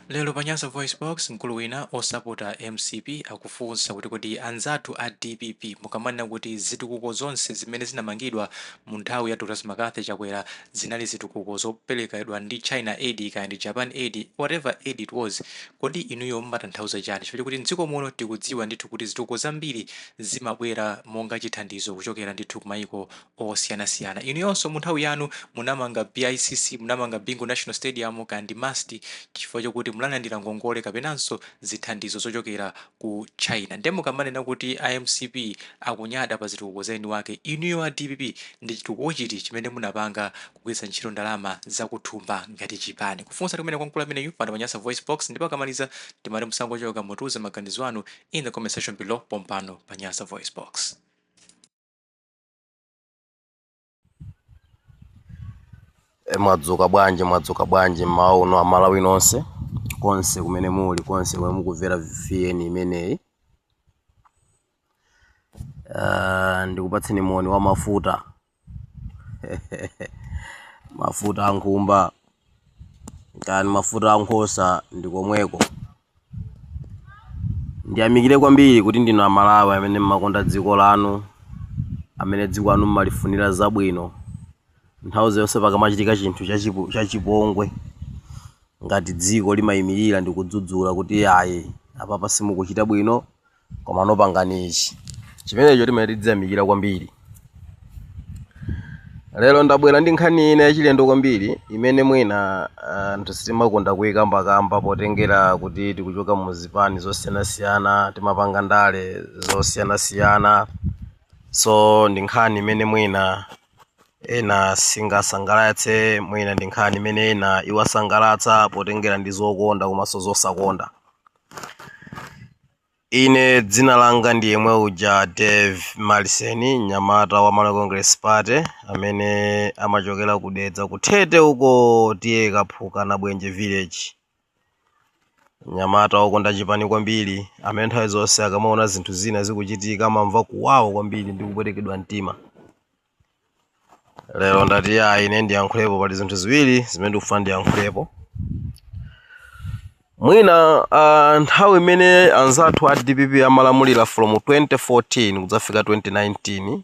Lero pa Nyasa VoiceBox, mkulu wina osapota mcp akufunsa kuti kodi anzathu a dpp mukamanena kuti zitukuko zonse zimene zinamangidwa mu nthawi ya Dr McCarthy Chakwera zinali zitukuko zoperekedwa ndi China aid kaya ndi Japan aid, whatever aid it was, kodi inuyo mumatanthauza chani? Chifukwa chakuti mdziko muno tikudziwa ndithu kuti zitukuko zambiri zimabwera monga chithandizo kuchokera ndithu kumayiko osiyanasiyana. Inuyonso mu nthawi yanu munamanga BICC, munamanga Bingu National Stadium kaya ndi MUST chifukwa chokuti munalandira ngongole kapenanso zithandizo zochokera ku China. Nde mukamanena kuti a mcp akunyada pa zitukuko za eni wake, inuyo a dpp ndi chitukuko chiti chimene munapanga kugwiritsa ntchito ndalama zakuthumba ngati chipani? Kufunsa kumene kwa mkulu ameneyu pano pa Nyasa VoiceBox, ndipo akamaliza timati musangochoka, mutiuze maganizo anu in the comment section below pompano pa Nyasa VoiceBox. Mwadzuka bwanji, mwadzuka bwanji mmawa uno Amalawi nonse, konse kumene muli, konse kumene mukumvera VN imeneyi. Ndikupatseni moni wa mafuta mafuta a nkhumba kani mafuta a nkhosa ndi komweko. Ndiyamikire kwambiri kuti ndinu Amalawi amene mmakonda dziko lanu, amene dziko lanu mmalifunira zabwino. Nthawi zonse pakamachitika chinthu chachipongwe ngati dziko limayimirira ndi kudzudzula kuti ayi, apapa simukuchita bwino, komano pangani ichi. Chimenecho timene tidziyamikira kwambiri. Lero ndabwera ndi nkhani ina yachilendo kwambiri imene mwina anthu sitimakonda kuyikambakamba potengera kuti tikuchoka mu zipani zosiyanasiyana, timapanga ndale zosiyanasiyana. So ndi nkhani imene mwina ena singasangalatse, mwina ndi nkhani imene ena iwasangalatsa potengera ndi zokonda komanso zosakonda. Ine dzina langa ndi yemwe uja Dave Malisen, mnyamata wa Malawi Congress Party amene amachokera ku Dedza kuthete uko tiye Kaphuka na Bwenje village. Mnyamata wokonda chipani kwambiri amene nthawi zonse akamaona zinthu zina zikuchitika amamva kuwawa kwambiri ndi kupwetekedwa mtima. Lero ndati ayi, ine ndiyankhulepo. Pali zinthu ziwiri zimene ndikufuna ndiyankhulepo. Mwina nthawi imene anzathu a DPP amalamulira from 2014 kudzafika 2019,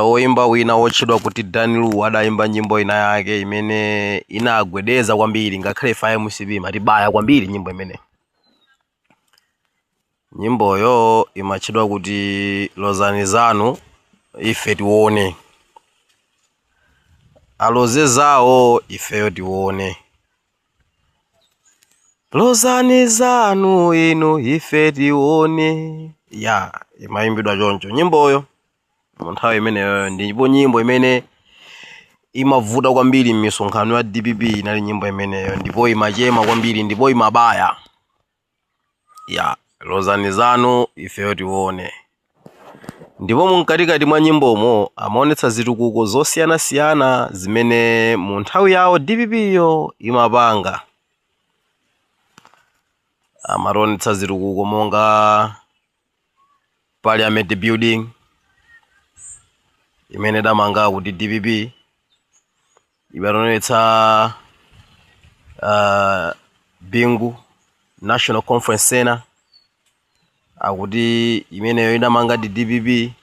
woimba wina wotchedwa kuti Dan Lu adayimba nyimbo ina yake imene inagwedeza kwambiri, ngakhale ife a MCP imatibaya kwambiri nyimbo imene. Nyimboyo imatchedwa kuti "Lozani Zanu Ife Tione". Aloze zawo ifeyo tione. Lozani zanu inu ife tione. Ya, imayimbidwa choncho nyimboyo mu nthawi imeneyo, ndipo nyimbo imene imavuta kwambiri m'misonkhano ya DPP inali nyimbo imeneyo, ndipo imachema kwambiri ndipo imabaya. Ya, "Lozani zanu ifeyo tione". Ndipo mumkatikati mwa nyimbomo amaonetsa zitukuko zosiyanasiyana zimene mu nthawi yawo DPP yo imapanga. Amaonetsa zitukuko monga Parliament building imene idamanga kuti DPP, imaonetsa Bingu National Conference Center akuti imeneyo idamanga ndi DPP,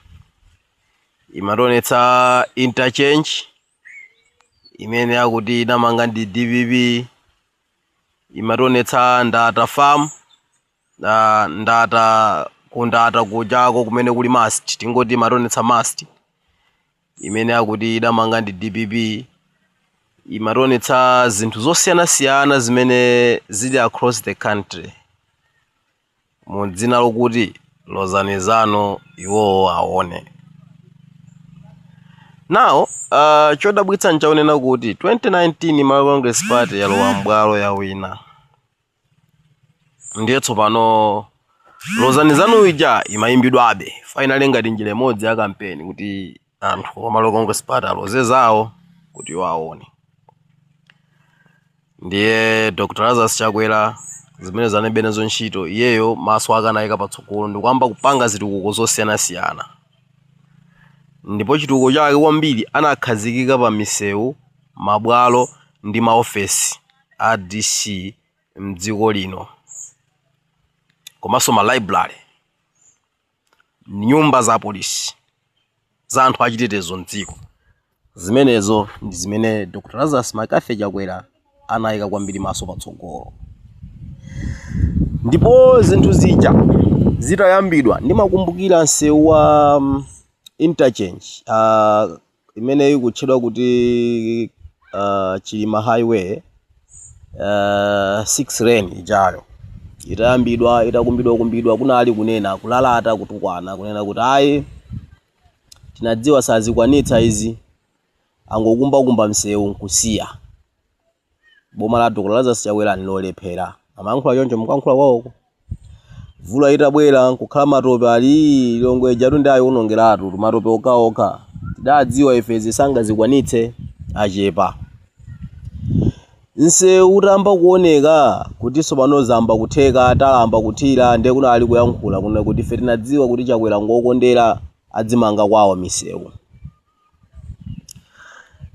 imationetsa interchange imene akuti idamanga ndi DPP, imationetsa Ndata Farm, Ndata ku Ndata kujako kumene kuli MUST, tingoti imationetsa MUST imene akuti idamanga ndi DPP, imationetsa zinthu zosiyanasiyana zimene zili across the country mu dzina lokuti lozani zanu iwowo aone. Now chodabwitsa nchaonena kuti 2019 Malawi Congress Party yalowa mbwalo, yawina. Ndiye tsopano "Lozani zanu" ija imayimbidwabe finally ngati njira imodzi ya kampeni kuti anthu a Malawi Congress Party aloze zawo kuti iwo aone. Ndiye Dr Lazarus Chakwera zimene zanalibe nazo ntchito, iyeyo maso ake anayika patsogolo ndikuyamba kupanga zitukuko zosiyanasiyana, ndipo chitukuko chake kwambiri anakhazikika pa misewu, mabwalo ndi maofesi a DC. mdziko lino, komanso ma library, nyumba za polisi, za anthu achitetezo mdziko. Zimenezo ndi zimene Dr Lazarus McCarthy Chakwera anayika kwambiri maso patsogolo. Ndipo zinthu zija zitayambidwa, ndimakumbukira msewu wa interchange imene ikutchedwa kuti Chilima Highway, 6 lane ijayo itayambidwa, itakumbidwa kumbidwa, kunali kunena, kulalata, kutukwana, kunena kuti ayi, tinadziwa sazikwanitsa izi, angokumbakumba msewu nkusiya, boma la Dr Lazarus Chakwera ndilolephera. Amayankhula choncho mukuyankhula kwawoko. Mvula itabwera nkukhala matope, ali Lilongwe ijatu ndi ayiwonongeratu, matope okhaokha, tidadziwa ife zisangazikwanitse, achepa. Msewu utamba kuoneka kuti tsopano zamba kutheka, talamba kuthira, ndiye kunali kuyankhula kuna kuti ife tinadziwa kuti Chakwera ngokondera, adzimanga kwawo misewu.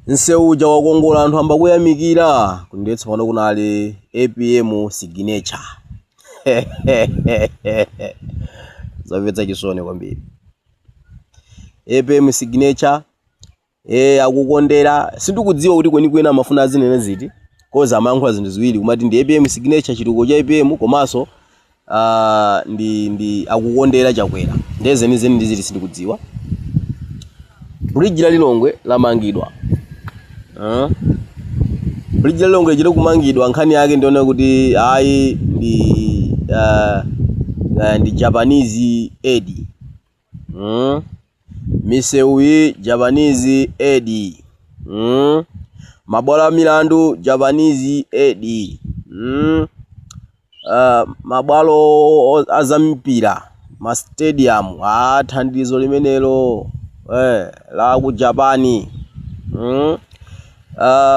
Msewu uja wakongola, anthu amba kuyamikira, ndiye tsopano kunali APM signature. Zomvetsa chisoni kwambiri. APM signature, akukondera. Sindikudziwa kuti kwenikweni amafuna azinene ziti, 'cause amayankhula zinthu ziwiri, kumati ndi APM signature, chitukuko cha APM, komanso ndi akukondera Chakwera. Ndiye zenizeni ndi ziti sindikudziwa. Bridge la Lilongwe lamangidwa. Bridge la Lilongwe chiri kumangidwa, nkhani yake ndiona kuti ayi, ndi Japanese aid. Misewu iyi Japanese aid. Mabwalo a milandu Japanese aid. Mabwalo azampira, ma stadium, a thandizo limenelo la ku Japani.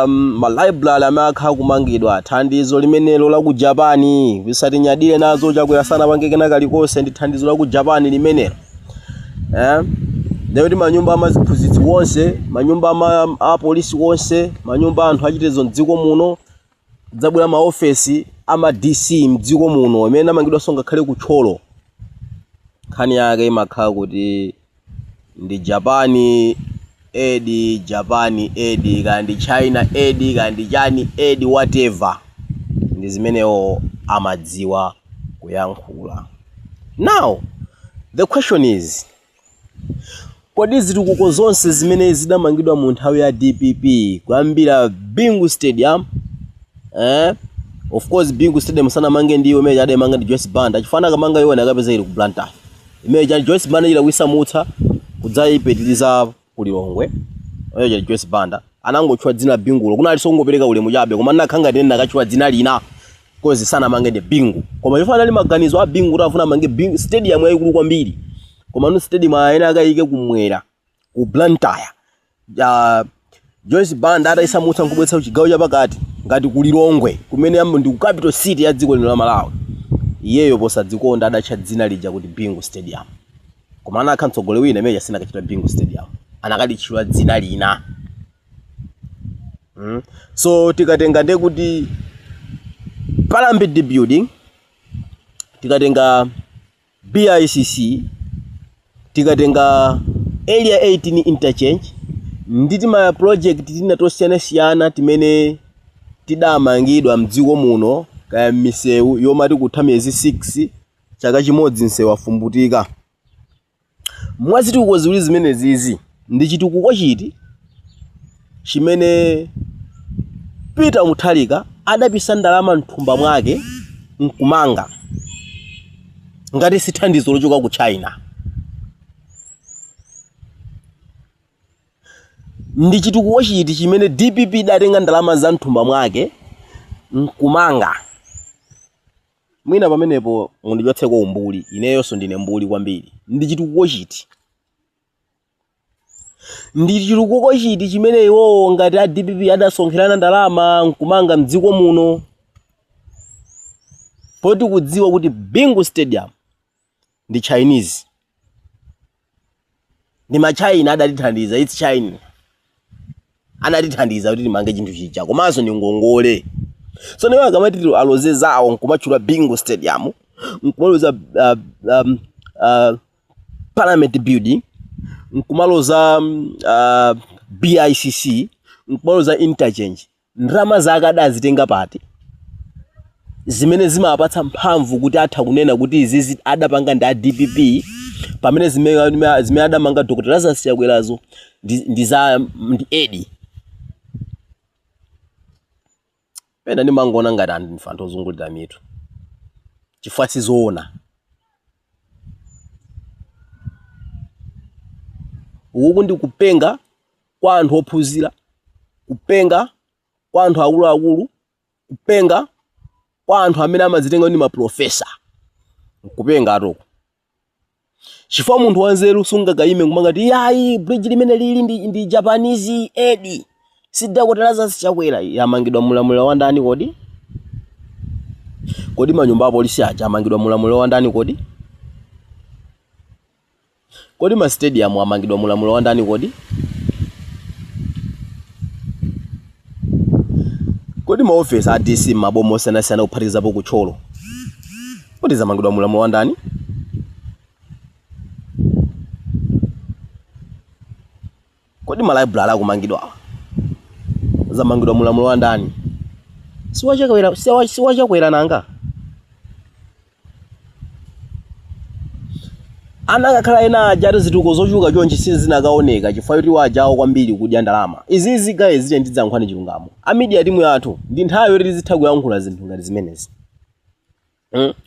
Ma library amene akhala kumangidwa, thandizo limenelo la ku Japani. Visatinyadire nazo, Chakwera sanapange kena kalikonse, ndi thandizo la ku Japani limenelo. Ndekuti manyumba amaziphunzitsi wonse, manyumba a polisi wonse, manyumba anthu achitetezo mdziko muno, dzabwera maofesi ama DC mdziko muno amene amangidwanso ngakhale kutcholo, nkhani yake imakhala kuti ndi Japani aid, Japani aid, kaya ndi China aid, kaya ndi chani aid, whatever, ndi zimenewo amadziwa kuyankhula. Now the question is, kodi zitukuko zonse zimene zidamangidwa mu nthawi ya DPP, kuyambira Bingu Stadium, Of course Bingu Stadium sanamange ndiwo, imene adayimanga ndi Joyce Banda, chifana akamanga iwo akapeza ili ku Blantyre. Imene chali Joyce Banda ila kuisamutsa kudzayipitiriza ku Lilongwe. Oyo chali Joyce Banda anangotchula dzina Bingulo, kunali songopereka ulemu chabe, koma nakhanga tene nakatchula dzina lina, 'cause sanamange ndi Bingu, koma chifana ali maganizo a Bingu kuti afuna amange Bingu Stadium yayikulu kwambiri, koma nu stadium ayene akayike kumwera ku Blantyre. Joyce Banda atayisamutsa nkubweretsa chigawo chapakati ngati ku Lilongwe, kumene ndi ku capital city ya dziko lino la Malawi, iyeyo posadzikonda adatcha dzina lija kuti Bingu Stadium. Koma anakha mtsogoleri wina, imene yasinakachita Bingu Stadium, anakalitchula dzina lina. So tikatenga nde kuti Parliament Building, tikatenga BICC, tikatenga Area 18 interchange, ndi tima project tina tosiyanasiyana timene tidamangidwa mdziko muno, kaya misewu yomati kutha miyezi 6, chaka chimodzi, msewu afumbutika, mwa zitukuko ziwiri zimenezizi, ndi chitukuko chiti chimene Peter Mutharika adapisa ndalama mthumba mwake nkumanga, ngati si thandizo lochoka ku China? Ndi chitukuko chiti chimene DPP idatenga ndalama za mthumba mwake nkumanga? Mwina pamenepo mundichotseko umbuli, ineyonso ndine mbuli kwambiri. Ndi chitukuko chiti? Ndi chitukuko chiti chimene iwowo ngati a DPP adasonkherana ndalama nkumanga mdziko muno, poti kudziwa kuti Bingu Stadium ndi Chinese, ndi machina adatithandiza? It's China anatithandiza kuti timange chinthu chija, komanso ndi ngongole. So niwo akamati aloze zawo nkumatchula Bingu Stadium, nkumaloza Parliament Building, nkumaloza BICC, nkumaloza interchange, ndalama zake adazitenga pati zimene zimapatsa mphamvu kuti atha kunena kuti izizi adapanga ndi a DPP, pamene zimene adamanga Dr. Lazarus Chakwerazo ndi za ndi aid? Pena ndimangoona ngati anthu ozungulira mitu, chifukwa sizoona. Uku ndi kupenga kwa anthu ophunzira, kupenga kwa anthu akuluakulu, kupenga kwa anthu amene amadzitenga ndi maprofesa, nkupenga atoko. Chifukwa munthu wanzeru sungakayime kumangati yayi, bridge limene lili ndi Japanese aid, si Dr. Lazarus Chakwera. Yamangidwa mulamuliro wa ndani kodi? Kodi manyumba a polisi aja amangidwa mulamuliro wa ndani kodi? Kodi ma stadium amangidwa mulamuliro wa ndani kodi? Kodi maofesi a DC m'maboma osiyanasiyana, kuphatikizapo ku Thyolo, kodi zamangidwa mulamuliro wa ndani? Kodi ma library akumangidwa zamangidwa mulamuliro wa ndani? Siwachakwera? Siwachakwera nanga? Ana akakhala ena aja ati zitukuko zochuluka chonchi sizinakaoneka, chifukwa choti wajawo kwambiri kudya ndalama izizi. Guys, zite ndidzayankhulani chilungamo. A media team yathu, ndi nthawi yoti tizitha kuyankhula zinthu ngati zimenezi.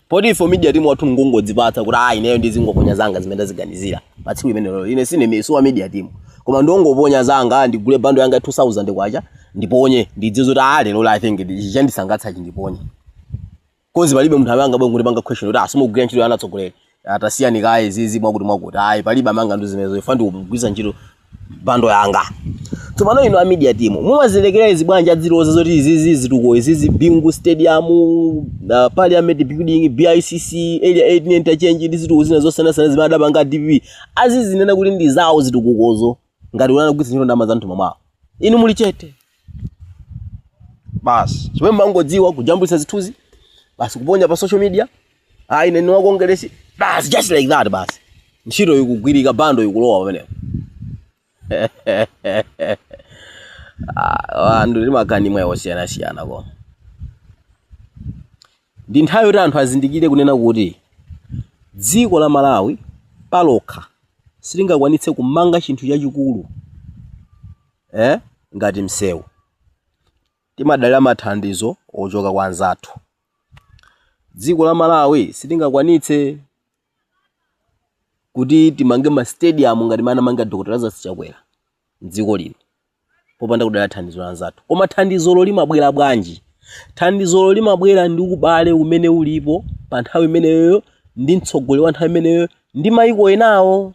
Poti ifo media team wathu ngongodzipatsa kuti ayi, ineyo ndizingoponya zanga zimene ndaziganizira pa tsiku limenelo. Ine sine siwa media team, koma ndongoponya zanga, ndigule bundle yanga 2000 kwacha, ndiponye, ndidziwe zoti ah, lero I think chandisangalatsa chindiponye, 'cause palibe munthu amene angabwere kuti panga question kuti asimugwira ntchito yana atsogoleri, atasiyani kaye zizi mwakuti mwakuti. Ayi, palibe amanga ndi zimenezo. Ifa ndikugwiza ntchito bundle yanga. Tsopano ino a media team mumazilekera izi bwanji? Adziloza zoti izizi zituko izizi, Bingu Stadium, Parliament Building, BICC, Area 18 interchange ndi zituko zina zosiyanasiyana zimene adapanga DPP, azizinena kuti ndi zawo zitukukozo, ngati unanagwiritsa ntchito ndalama za mthumba mwawo. Inu muli chete basi. Chimene mangodziwa kujambulitsa zithunzi basi, kuponya pa social media, ah, ine ni Kongeresi basi, just like that basi, ntchito ikugwirika, bundle ikulowa pamenepo. Ah, anthu timakani mwayi osiyanasiyana, koma ndi nthawi yoti anthu azindikire kunena kuti dziko la Malawi palokha silingakwanitse kumanga chinthu chachikulu ngati msewu. Timadalira mathandizo ochoka kwa anzathu. Dziko la Malawi silingakwanitse kuti timange ma stadium ngati mana manga Dr. Lazarus Chakwera mdziko lino popanda kudalira thandizo la anzathu. Koma thandizolo limabwera bwanji? Thandizolo limabwera ndi ubale umene ulipo pa nthawi imeneyo ndi mtsogoleri wa nthawi imeneyo ndi mayiko enawo.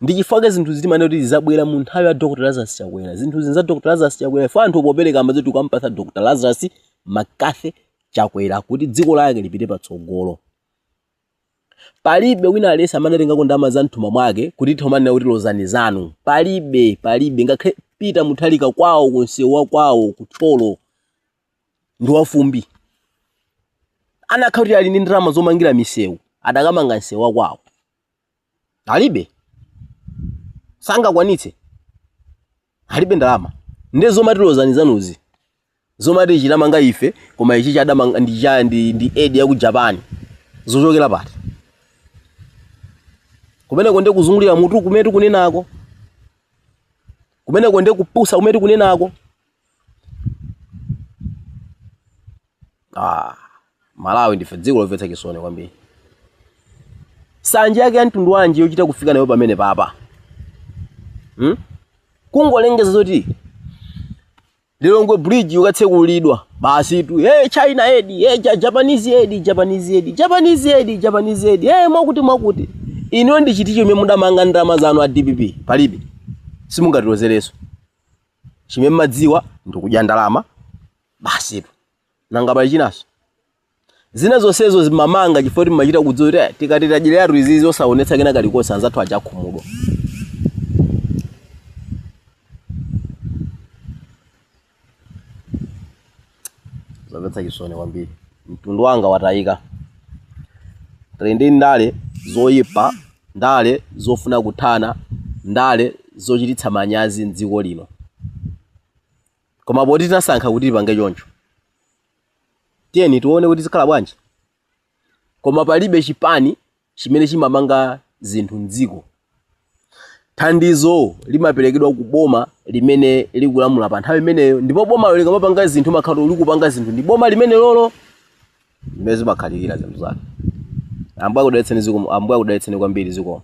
Ndi chifukwa zinthu zitimanena kuti zizabwera mu nthawi ya Dr. Lazarus Chakwera. Zinthu zin za Dr. Lazarus Chakwera ifo anthu popereka amazoti tukampatsa Dr. Lazarus McCarthy Chakwera kuti dziko lake lipite patsogolo. Palibe wina aliyense amene atengako ndalama za mthumba mwake kuti thomanena kuti lozani zanu. Palibe, palibe. Ngakhale Peter Mutharika kwawo kunsewu wa kwawo ku Thyolo ndi wafumbi, anakhala kuti ali ndi ndalama zomangira misewu, adakamanga msewu wa kwawo. Alibe, sangakwanitse, alibe ndalama. Ndi zomati lozani zanuzi, zomati chinamanga ife, koma ichi chadamanga ndi cha ndi aid ya ku Japan, zochokera pati? Kumeneko ndi kuzungulira mutu kumene tikunenako, kumeneko ndi kupusa kumene tikunenako. Ah, Malawi ndife dziko lomvetsa chisoni kwambiri. Sanje yake ya mtundu wanji yochita kufika nayo pamene papa, Kungolengeza zoti Lilongwe Bridge ukatsekulidwa basi tu, hey, China aid, hey, Japanese aid, Japanese aid, Japanese aid, Japanese aid, hey, mwakuti mwakuti. Ino ndi chiti chomwe mudamanga ndalama zanu a DPP? Palibe, simungatilozereso. Chimene mmadziwa ndikudya ndalama basi tu. Nanga pali chinaso? Zina zonsezo zimamanga chifukwa kuti mmachita kudziwa kuti tikati tadyereratu izizi osaonetsa kena kalikonse, anzathu aja akhumudwa. Zomvetsa chisoni kwambiri, mtundu wanga watayika. Tili ndi ndale zoyipa, ndale zofuna kuthana, ndale zochititsa manyazi mdziko lino. Koma poti tinasankha kuti tipange choncho, tiyeni tione kuti zikhala bwanji. Koma palibe chipani chimene chimamanga zinthu mdziko. Thandizo limaperekedwa ku boma limene likulamula pa nthawi imeneyo, ndipo bomalo likamapanga zinthu makhala likupanga zinthu ndi boma limene lolo limene zimakhalirira zinthu zake. Ambuye akudalitseni zikomo, Ambuye akudalitseni kwambiri, zikomo.